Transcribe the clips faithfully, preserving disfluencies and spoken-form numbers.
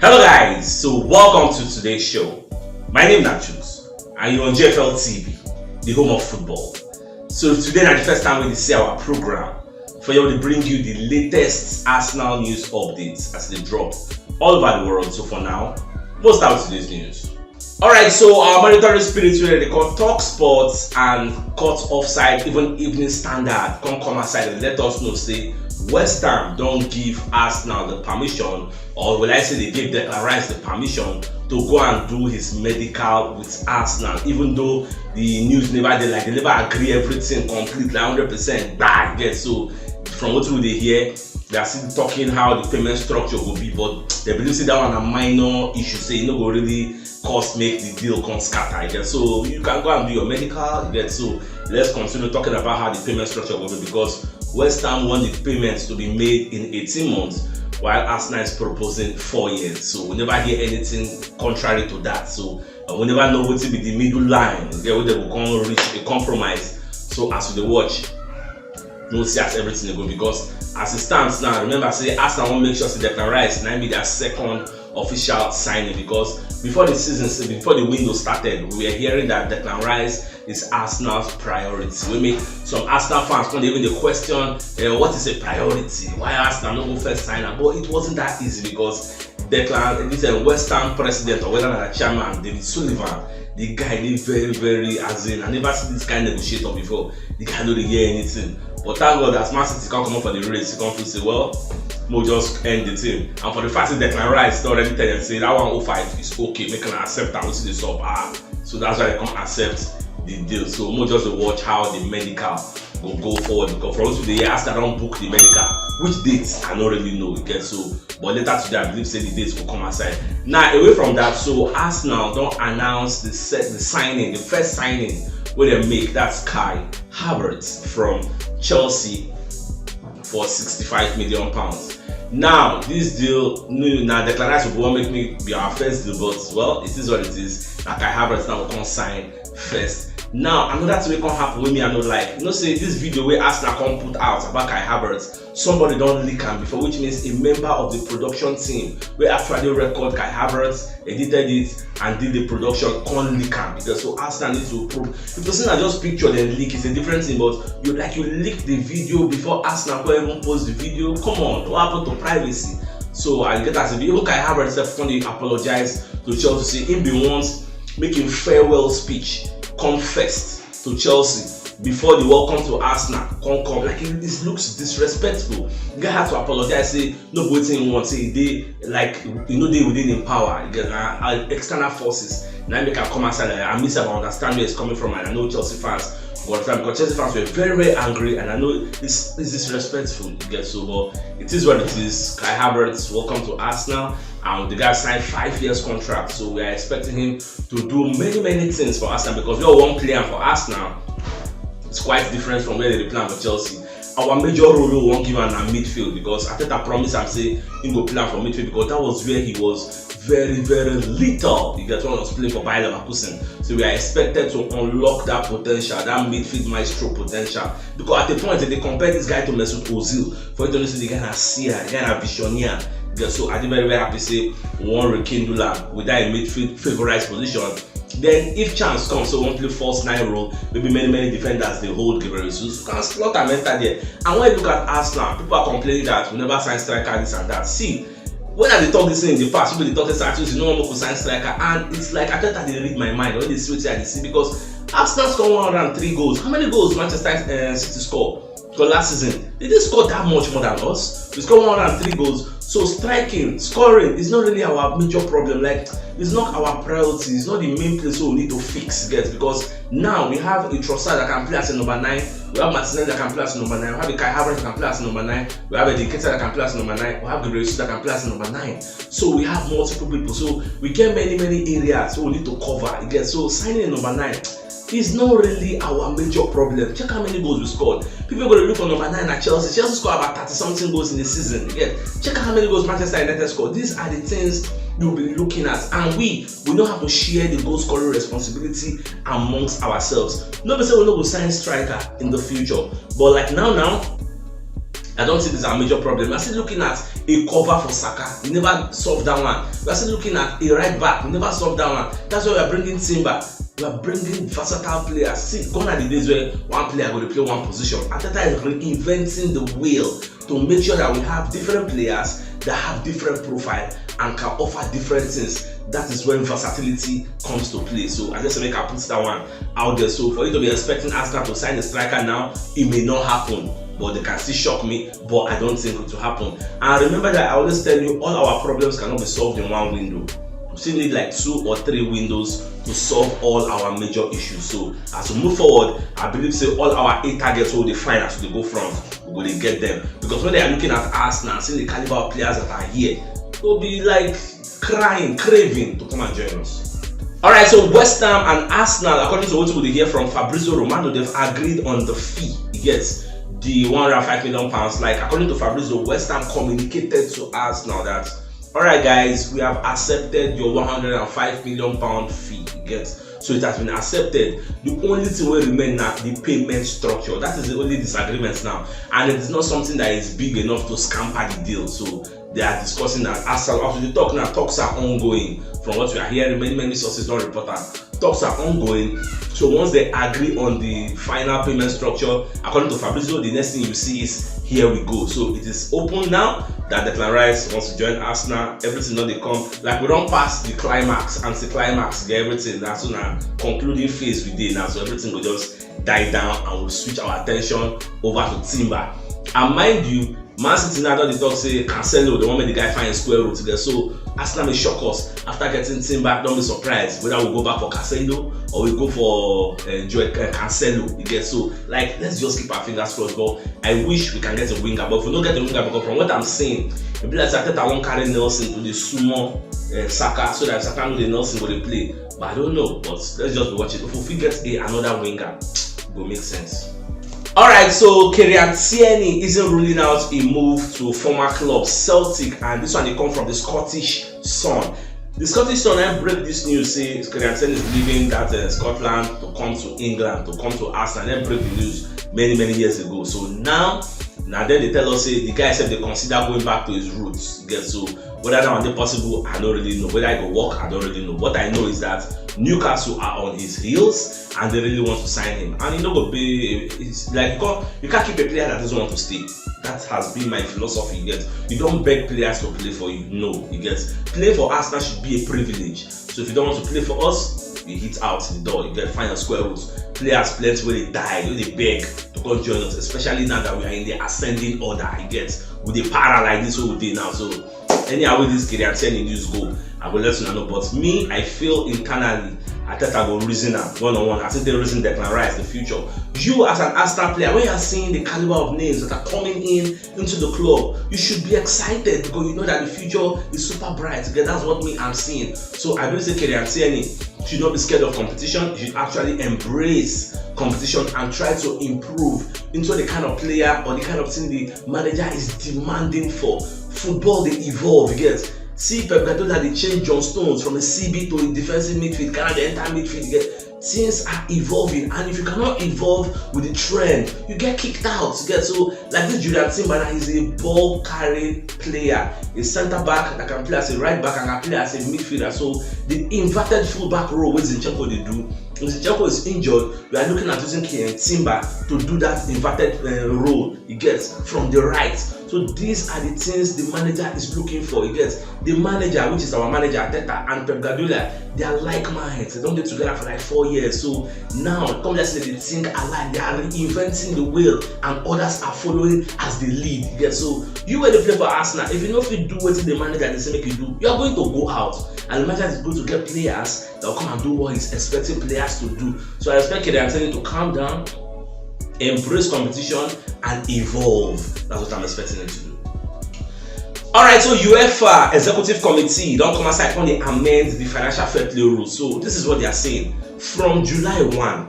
Hello guys, so welcome to today's show. My name is Chuks and you're on G F L T V, the home of football. So today na the first time we see our program for you to bring you the latest Arsenal news updates as they drop all over the world. So for now, we'll start with today's news. Alright, so our monitoring spirit wey dem dey call Talk Sports and Cut Offside, even Evening Standard, come come outside and let us know say West Ham don give Arsenal the permission, or will I say they give Declan Rice the permission to go and do his medical with Arsenal, even though the news never dey, like, they never agree everything completely, like, hundred percent, bad get. So from what we dey hear, they are still talking how the payment structure go be, but they believe say that one na minor issue, say e no go really cause make the deal come scatter again. So you can go and do your medical, you get. So let's continue talking about how the payment structure will be, because West Ham want the payments to be made in eighteen months, while Arsenal is proposing four years. So we never hear anything contrary to that. So uh, we never know what will be the middle line, okay, where they will come reach a compromise. So as we dey watch, no see as everything dey go, because as it stands now, remember say Arsenal wan make sure say Declan Rice na be their second official signing, because before the season, before the window started, we were hearing that Declan Rice is Arsenal's priority. We make some Arsenal fans come dey even dey question uh, what is a priority, why Arsenal no go first sign am, but it wasn't that easy because Declan, this uh, West Ham president or whether na chairman, David Sullivan, the guy dey very, very, as in, I never see this kind negotiator before. The guy no dey hear anything. But thank God, as Man City come comot for the race, he come feel say, well, mo just end the thing. And for the fact that Declan Rice don already tell them say that one oh five is okay, make una accept am, wetin dey sup, ah. So that's why they come accept the deal. So mo just dey watch how the medical go go forward, because from wetin we dey hear, Arsenal don book the medical. Which date, I no really know, you get. So but later today, I believe say the dates go come outside. Now, away from that, so Arsenal don announce the set, the signing, the first signing wey dem make, that's Kai Havertz from Chelsea for sixty-five million pounds. Now, this deal, no, na Declan Rice go wan make me be our first deal, but well, it is what it is. Na Kai Havertz now go come sign first. Now, another thing wey come happen wey me I no like. You know say this video wey Arsenal come put out about Kai Havertz, somebody don leak am before, which means a member of the production team wey actually record Kai Havertz, edited it, and did the production come leak am. Because so Arsenal need to prove. If you see na just picture dem leak, it's a different thing. But you, like, you leak the video before Arsenal go even post the video. Come on, what happened to privacy? So I get as if even Kai Havertz sef come dey apologize to Chelsea, say he bin want make him farewell speech come first to Chelsea before the welcome to Arsenal come come. Like, it, it looks disrespectful. The guy had to apologize, say no be wetin he want, say e dey, like, e no dey within him power. You get, na, na external forces na make am come outside. Like, I miss am, I understand where he's coming from, and I know Chelsea fans go understand, because Chelsea fans were very, very angry, and I know it's, it's disrespectful. You get, so, but it is what it is. Kai Havertz, welcome to Arsenal, and the guy signed five years contract, so we are expecting him to do many, many things for Arsenal, because we all wan play am for Arsenal. It's quite different from where they dey play am for Chelsea. Our major role we wan give am na midfield, because Arteta promise am say he go play am for midfield, because that was where he was very, very little. You get, when he was playing for Bayer Leverkusen. So we are expected to unlock that potential, that midfield maestro potential. Because at a point, they compare this guy to Mesut Ozil. For you to know say the guy na seer, the guy na visionaire. You get, so I dey very, very happy say we wan rekindle am with that midfield favorized position. Then if chance come, so we wan play false nine role, maybe many, many defenders dey hold Gabriel Jesus, we can slot am enter there. And when you look at Arsenal, people are complaining that we never sign striker, this and that. See, when I dey talk this thing in the past, people dey talk say, "Santos, you no wan make we sign striker," and it's like Arteta dey read my mind when they see wetin I dey see, because Arsenal score one hundred and three goals. How many goals Manchester uh, City score? Because last season, they didn't score that much more than us. We scored one hundred and three goals. So striking, scoring is not really our major problem. Like, it's not our priority. It's not the main place we need to fix, get, because now we have a Trossard that can play as a number nine. We have Martinelli that can play as a number nine. We have a Kai Havertz that can play as a number nine. We have a Nketiah that can play as a number nine. We have Gabriel Jesus that can play as a number nine. So we have multiple people. So we get many, many areas we need to cover. Again, so signing a number nine is not really our major problem. Check how many goals we scored. People go to look for number nine at Chelsea. Chelsea scored about thirty something goals in the season. Again, check how many goals Manchester United scored. These are the things you'll be looking at. And we we don't have to share the goal scoring responsibility amongst ourselves. No be say we no go sign striker in the future, but like now now, I don't think it's a major problem. We're still looking at a cover for Saka. We never solved that one. We're still looking at a right back. We never solved that one. That's why we're bringing Timber. We're bringing versatile players. See, gone are the days where one player go to play one position. Arteta is reinventing the wheel to make sure that we have different players that have different profile and can offer different things. That is when versatility comes to play. So I just make I put that one out there. So for you to be expecting Arsenal to sign a striker now, it may not happen, but they can still shock me. But I don't think it will happen. And remember that I always tell you, all our problems cannot be solved in one window. We still need like two or three windows to solve all our major issues. So as we move forward, I believe say all our eight targets will define as we go from we go to get them, because when they are looking at us now, seeing the caliber of players that are here, they'll be like crying, craving to come and join us. All right, so West Ham and Arsenal, according to what we hear from Fabrizio Romano, they've agreed on the fee. He gets the one hundred five million pounds. Like, according to Fabrizio, West Ham communicated to Arsenal that, all right, guys, we have accepted your one hundred five million pound fee. He gets so it has been accepted. The only thing will remain now the payment structure. That is the only disagreement now, and it is not something that is big enough to scamper the deal. So they are discussing that. As as we talk now, talks are ongoing. From what we are hearing, many many sources don't report that talks are ongoing. So once they agree on the final payment structure, according to Fabrizio, the next thing you see is here we go. So it is open now that Declan Rice wants to join Arsenal. Everything don dey come. Like, we don pass the climax, anti-climax, get everything. That's on a concluding phase we dey now. So everything will just die down and we'll switch our attention over to Timber. And mind you, Man City now don dey talk say Cancelo, they want make the guy find square root there. So Arsenal may shock us after getting Timber. Don't be surprised whether we go back for Cancelo or we go for uh, Joe uh, Cancelo. You get so like let's just keep our fingers crossed. But I wish we can get a winger. But if we don't get a winger, because from what I'm seeing, it be like Arteta won't carry Nelson to the sumo uh, Saka so that Saka know the Nelson will play. But I don't know. But let's just be watching. If we get a another winger, it will make sense. All right, so Kieran Tierney isn't ruling out a move to former club Celtic, and this one they come from the Scottish Sun. The Scottish Sun then break this news say Kieran Tierney is leaving that uh, Scotland to come to England, to come to Arsenal. Then break the news many many years ago. So now, now then they tell us say the guy said they consider going back to his roots. Get so whether that one dey possible, I don't really know. Whether I go work, I don't really know. What I know is that Newcastle are on his heels and they really want to sign him. And you know, go be it's like you can't, you can't keep a player that doesn't want to stay. That has been my philosophy. You get you don't beg players to play for you. No, you get playing for Arsenal should be a privilege. So if you don't want to play for us, you hit out the door. You get find your square roots. Players plenty where they die, where they beg to come join us, especially now that we are in the ascending order. You get with the para like this whole day now. So anyhow with this Kieran Tierney news go, I will let you know. But me, I feel internally, Arteta go reason am one on one. I think they reason Declan Rice the future. You as an Arsenal player, when you are seeing the caliber of names that are coming in into the club, you should be excited because you know that the future is super bright. Okay, that's what me I'm seeing. So I believe say Kieran Tierney should not be scared of competition. You should actually embrace competition and try to improve into the kind of player or the kind of thing the manager is demanding for. Football they evolve, you get. See Pep Guardiola they change John Stones from a C B to a defensive midfield, kind of enter midfield, you get. Things are evolving, and if you cannot evolve with the trend, you get kicked out. You get so like this Julian Timber now is a ball carrying player, a centre back that can play as a right back and can play as a midfielder. So the inverted fullback role where Zinchenko they do. If Zinchenko is injured, we are looking at using Kieran Timber to do that inverted uh, role he gets from the right. So these are the things the manager is looking for. He gets the manager, which is our manager Arteta and Pep Guardiola. They are like minds. They don't get together for like four years. So now, come let's say they think alike. They are reinventing the wheel, and others are following as they lead. Yeah. So you when they play for Arsenal, if you know if you do what the manager they say make you do, you are going to go out, and the manager is going to get players that will come and do what he's expecting players to do. So I expect Kieran Tierney to calm down, embrace competition, and evolve. That's what I'm expecting him to do. All right, so UEFA Executive Committee don't come aside when they amend the financial fair play rules. So this is what they are saying. From July one,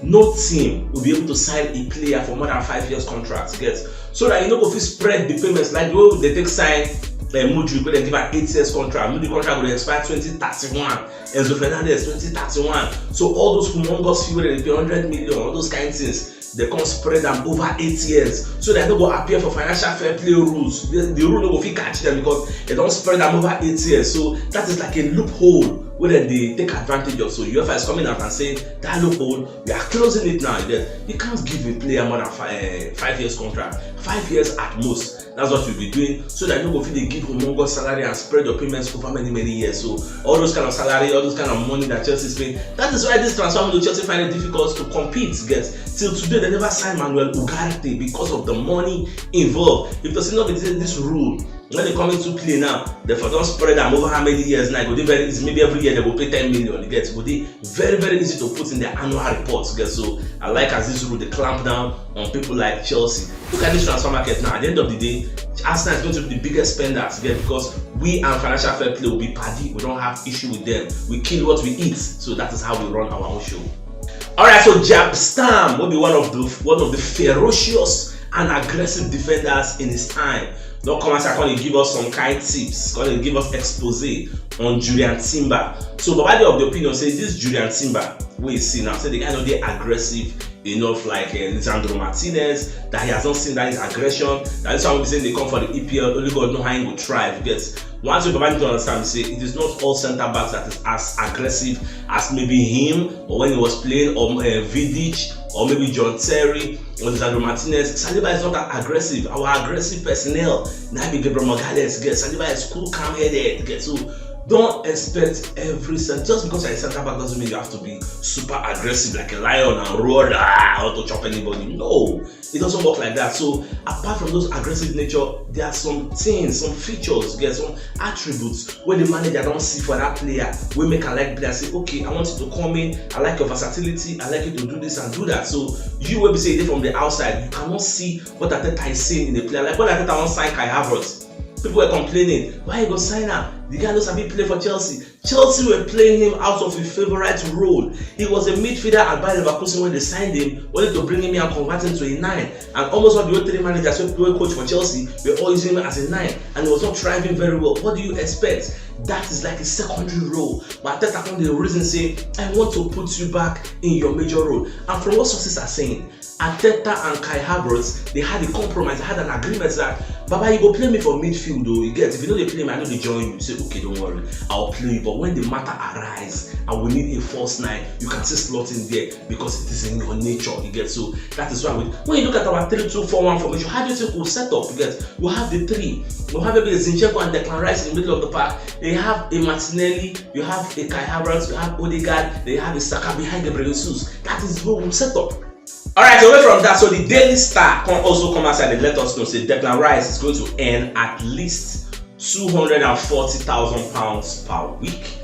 no team will be able to sign a player for more than five years contract. Get so that you know if you spread the payments like the way they take sign uh, Mudryk, when they give an eight years contract. Mudryk contract will expire twenty thirty-one. Enzo Fernandez twenty thirty-one. So all those humongous fee where they pay hundred million, all those kind of things. They come spread am over eight years, so that no go appear for financial fair play rules. The, the rule no go fit catch them because they don spread am over eight years. So that is like a loophole wey dem dey take advantage of. So UEFA is coming out and saying that loophole, we are closing it now. You get, you can't give a player more than five, uh, five years contract, five years at most. That's what you'll be doing, so that you go fit dey give humongous salary and spread your payments over many, many years. So all those kind of salary, all those kind of money that Chelsea is paying, that is why this transfer window, Chelsea find it difficult to compete. Get, till today they never sign Manuel Ugarte because of the money involved. If there's not this rule, when they come into play now, they for don spread am over how many years now? E go dey very easy. Maybe every year they go pay ten million. You get, e go dey very, very easy to put in their annual reports. Get, so I like as this rule dey clamp down on people like Chelsea. Look at this transfer market now. At the end of the day, Arsenal is going to be the biggest spenders. Get, because we and financial fair play will be paddy. We don't have issue with them. We kill what we eat. So that is how we run our own show. All right, so Jaap Stam will be one of the one of the ferocious and aggressive defenders in his time. Don't come and say, come dey give us some kind tips, come dey give us expose on Jurrien Timber. So Baba dey of the opinion say this Jurrien Timber wey you see now, say the guy no dey aggressive enough like uh, Lisandro Martinez, that he has not seen that his aggression. That is why we say they come for the E P L, only God know how he go thrive. Get, one thing Baba need to understand is say it is not all centre backs that is as aggressive as maybe him or when he was playing, or uh, Vidic, or maybe John Terry, or Lisandro Martinez. Saliba is not that aggressive. Our aggressive personnel, na be Gabriel Magalhaes. Get, Saliba is cool, calm headed. Get, so don't expect every cent. Just because you're a centre back doesn't mean you have to be super aggressive like a lion and roar, ah, or to chop anybody. No, it doesn't work like that. So apart from those aggressive nature, there are some things, some features, get, some attributes wey the manager don see for that player, wey make am like player, say, okay, I want you to come in, I like your versatility, I like you to do this and do that. So you wey be say you dey from the outside, you cannot see what Arteta is seeing in the player. Like when Arteta wan sign Kai Havertz, people were complaining, why you go sign am? The guy no sabi play for Chelsea. Chelsea were playing him out of a favourite role. He was a midfielder at Bayer Leverkusen when they signed him, only to bring him here and convert him to a nine. And almost all the three managers wey wey coach for Chelsea were all using him as a nine, and he was not thriving very well. What do you expect? That is like a secondary role. But Arteta come dey reason say, I want to put you back in your major role. And from what sources are saying, Arteta and Kai Havertz, they had a compromise, they had an agreement that, Baba, you go play me for midfield, though. You get, if you no dey play me, I no dey join you. You say, okay, don't worry, I'll play you. But when the matter arise and we need a false nine, you can still slot in there because it is in your nature. You get, so that is why we, when you look at our three two four one formation, how do you think we'll set up? You get, we have the three. We have maybe a Zinchenko and Declan Rice in the middle of the park. They have a Martinelli, you have a Kai Havertz, you have Odegaard, they have a Saka behind Gabriel Jesus. That is where we'll set up. All right, away from that, so the Daily Star can also come outside and let us know say Declan Rice is going to earn at least two hundred and forty thousand pounds per week.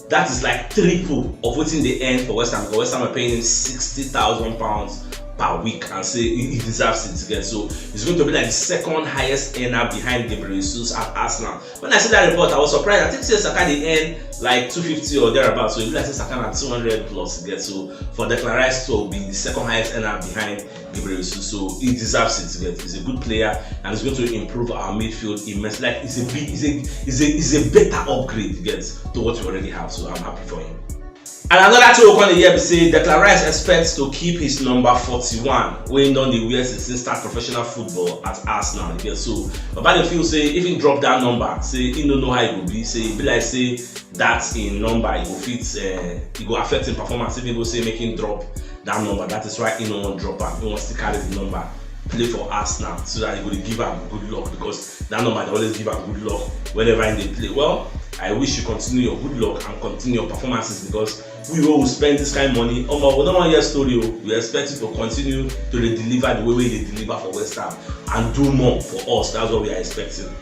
That is like triple of wetin they earn for West Ham. Because West Ham are paying him sixty thousand pounds per week, and say he, he deserves it again. So it's going to be like the second highest earner behind Gabriel Jesus at Arsenal. When I see that report, I was surprised. I think say Saka dey earn like two fifty or thereabouts. So e be like say Saka na two hundred plus again. So for Declan Rice to be the second highest earner behind Gabriel Jesus, so he deserves it. Get, he's a good player and he's going to improve our midfield immensely. Like, it's a big, it's a, it's a, it's a better upgrade, get, to what we already have. So I'm happy for him. And another thing we come dey hear be say Declan Rice expects to keep his number forty-one wey he don dey wear since he start professional football at Arsenal. You get, so Baba dey feel say if he drop that number, say he no know how e go be. Say e be like say that him number, e go fit, uh, e go affect him performance if he go say make him drop that number. That is why he no wan drop am. He wan still carry the number, play for Arsenal, so that e go dey give am good luck, because that number dey always give am good luck whenever he dey play. Well, I wish you continue your good luck and continue your performances, because we wey we spend this kind money, omo, we no wan hear story o. We expect you to continue to dey deliver the way wey you dey deliver for West Ham and do more for us. That's what we are expecting.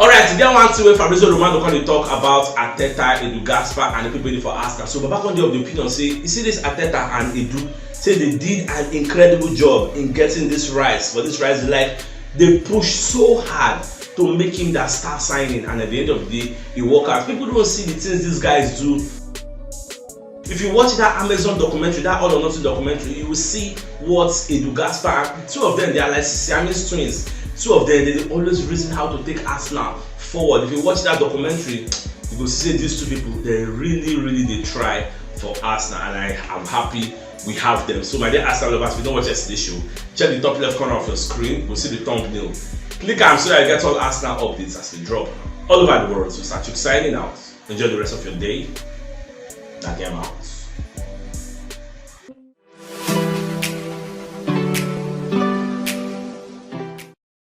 All right, e get one thing wey Fabrizio Romano come dey talk about Arteta, Edu Gaspar, and the people wey dey for Arsenal. So Baba come dey of the opinion say, you see this Arteta and Edu, say they did an incredible job in getting this Rice. For this Rice, like, they push so hard to make him that star signing, and at the end of the day, e work out. People don't see the things these guys do. If you watch that Amazon documentary, that All or Nothing documentary, you will see what Edu Gaspar, two of them, they are like Siamese twins. Two of them, they dey always reason how to take Arsenal forward. If you watch that documentary, you go see say these two people, they really, really dey try for Arsenal, and I am happy We have them. So, my dear Arsenal lovers, if you don't watch yesterday's show, check the top left corner of your screen. We'll see the thumbnail. Click am so that you get all Arsenal updates as they drop all over the world. So, Sachuk signing out. Enjoy the rest of your day. Now, game out.